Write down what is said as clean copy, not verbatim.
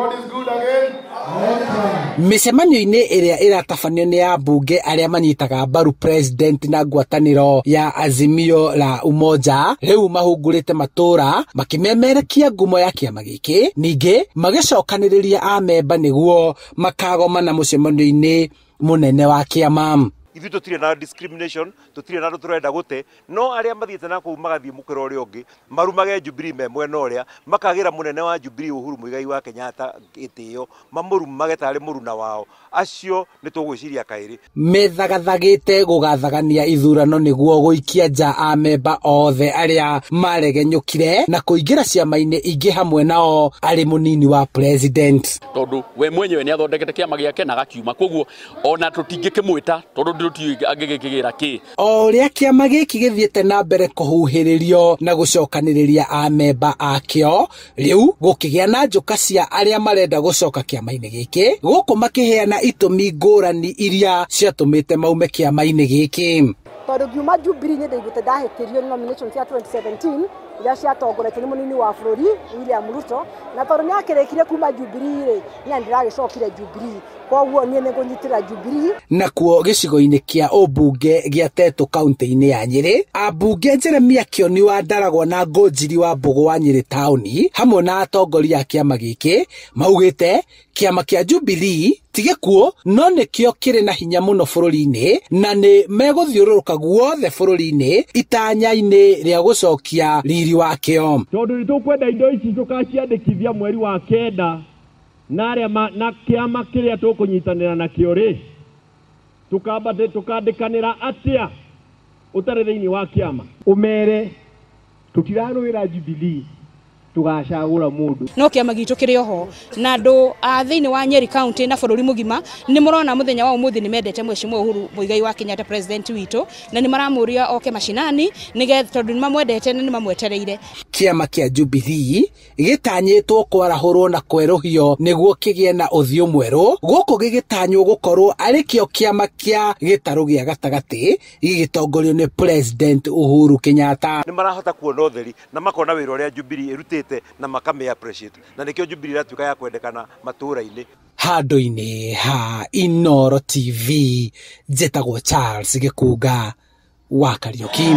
God is good again. Mĩcemanio-inĩ ĩrĩa ĩratabanio nĩ ambunge arĩa manyitaga mbaru president na ngwatanĩro ya Azimio la Umoja rĩu mahungurĩte matũra makĩmemerekia ngumo ya kĩama gĩkĩ, ningĩ magĩcokanĩrĩria amemba nĩguo makagomana mũcemanio-inĩ mũnene wa kĩama. Ithuĩ tũtirĩ na discrimination, tũtirĩ na andũ tũrenda gũte, no arĩa mathiĩte na kũu magathiĩ mũkĩra ũrĩa ũngĩ marumage Jubilee me mwena ũrĩa, makagĩra mũnene wa Jubilee Uhuru Muigai wa Kenyatta gĩtĩo, mamũrumage tarĩ mũruna wao, acio nĩ tũgwĩciria kaĩrĩ. Methagathagĩte gũgathagania ithurano nĩguo gũikia nja amemba othe arĩa maregenyũkire na kũingĩra ciama-inĩ ingĩ hamwe nao arĩ mũnini wa president. Tondũ we mwenyewe nĩ athondekete kĩama gĩake na agakiuma, koguo ona tũtingĩkĩmwĩta tondũ angĩgĩkĩgĩra kĩ. O ũrĩa kĩama gĩkĩ gĩthiĩte na mbere kũhuhĩrĩrio na gũcokanĩrĩria amemba akĩo, rĩu gũkĩgĩa na njũka cia arĩa marenda gũcoka kĩama-inĩ gĩkĩ, gũkũ makĩheana itũmi ngũrani iria ciatũmĩte maume kĩama-inĩ gĩkĩ. Tondũ ngiuma Jubilee nĩ ndaiguĩte ndahĩtĩrio nĩ nomination cia 2017 iria ciatongoretio nĩ mũnini wa bũrũri William Ruto, na tondũ nĩ akĩrĩkire kuma Jubilee rĩ, niĩ ndĩragĩcokire Jubilee, koguo niĩ nĩ ngũnyitĩrĩra Jubilee. Nakuo gĩcigo-inĩ kĩa ũmbunge gĩa Tetu kaunti-inĩ ya Nyĩrĩ, ambunge Jeremia Kĩoni wa Ndaragwa na Ngũnjiri wa Mbũgũ wa Nyĩrĩ taũni hamwe na atongoria a kĩama gĩkĩ maugĩte kĩama kĩa Jubilee ti gĩkuũ no nĩkĩo kĩrĩ na hinya mũno bũrũri-inĩ na nĩ megũthiũrũrũka guothe bũrũri-inĩ itanya-inĩ rĩa gũcokia riri wakĩo. Tondũ nĩ tũkwenda indo ici tũkaciandĩkithia mweri wa 9 na arĩa na kĩama kĩrĩa tũkũnyitanĩra nakĩo rĩ, tũkandĩkanĩra atĩa ũtarĩ thĩinĩ wa kĩama. Ũmere tũtirarũĩra Jubilee, tugacagũra mũndũ. No kĩama gitũ kĩrĩ oho na andũ a thĩinĩ wa Nyeri County na bũrũri mũgima nĩ mũrona mũthenya wa ũmũthĩ nĩ mendete Mheshimiwa Uhuru Muigai wa Kenyatta president witũ, na nĩ maramũria oke mashinani nĩgetha tondũ nĩ mamwendete na nĩ mamwetereire. Kĩama kĩa Jubilee gĩtanyĩtwo kwarahũrwo na kwerũhio nĩguo kĩgĩe na ũthiũ mwerũ, gũkũ gĩgĩtanywo gũkorwo arĩ kĩo kĩama kĩa gĩtarũ gĩa gatagatĩ gĩgĩtongorio nĩ President Uhuru Kenyatta. Nĩ marahota kuona ũtheri na makona wĩra ũrĩa Jubilee ĩrutĩte na makamĩ appreciate, na nĩkĩo Jubilee ĩratuĩka ya kwendekana matũũra-inĩ. Handũ-inĩ ha Inooro TV, njĩtagwo Charles Gĩkunga wa Kariũki.